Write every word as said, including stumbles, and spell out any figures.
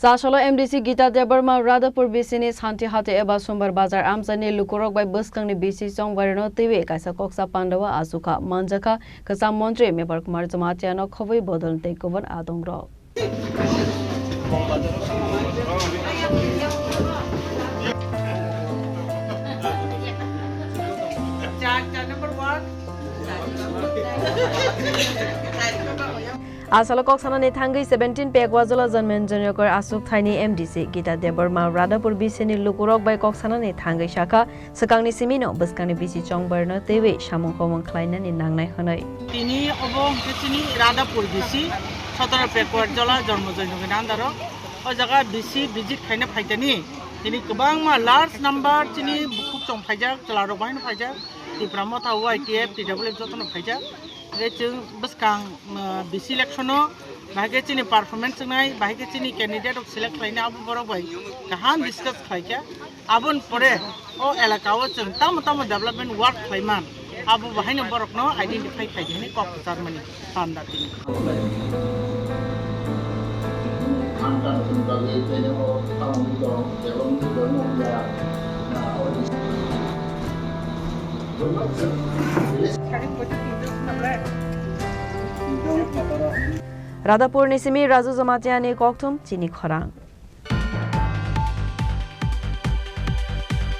Chasalo M D C Gita Debbarma Radhapur B C ni Santi Hati eba Sombar Bazar amchaini lukurok bai bwskangni bisi chongbairano twiwi kaisa koksa pandao achukha manjakha kwcham montri Mebar Kumar Jamatia no khobwi bodol tei kubun adongrok. Asalo kok sanani thangwi seventeen Pekwajola Janmen Jonyokor asuk thaini M D C Gita Debbarma Radhapur B C ni lukurok bai kok sanani thangwi sakha, swkangni simino bwskangni bisi chongbarno twiwi samung homung khlainani nangnai hwnwi. Tini obo hwnkhe chini Radhapur B C, Sotoro Pekwajola Janmen Jonyokor andaro. O jaga B C visit khaina phaitani. Tini kwbangma large number chini bukhuk chong phaijak, chwlarok baino phaijak, Tipra Motha, Y T F, T W F jotono phaijak. Hwnkhe chwng bwskang, uh, B C election o bahai khe chini performance wngnai, bahai khe chini candidate rok select khlaina abo borok bai kaham discuss khlaikha. Aboni pore o elaka o chwng tamo tamo development work khlaiman, abo bahaino borokno identify khaidi hwnwi kok kwcharmani panda tini. Radhapurni simi Raju Jamatiani kokthum chini khorang.